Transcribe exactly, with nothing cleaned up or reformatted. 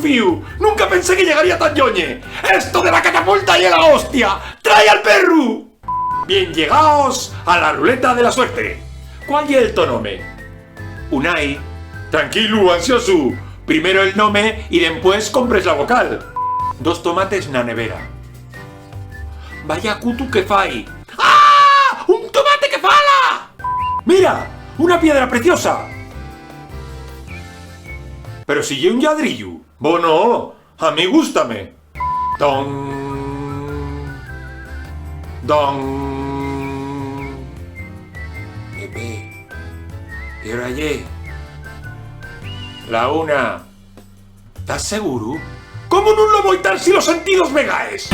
Fiu, nunca pensé que llegaría tan lloñe. Esto de la catapulta ye la hostia. ¡Trai al perru! Bien llegaos a la ruleta de la suerte. ¿Cuál ye el to nome? Unai. Tranquilu, ansiosu. Primero el nome y dempués compres la vocal. Dos tomates na nevera. Vaya cutu que fai. ¡Ah! ¡Un tomate que fala! Mira, una piedra preciosa. Pero si ye un lladrillu. Bono, a mí gústame. Don. Don. Pepe, ¿qué hora ye? La una. ¿Tás seguru? ¿Cómo nun lo voi tar si los sentidos me gaes?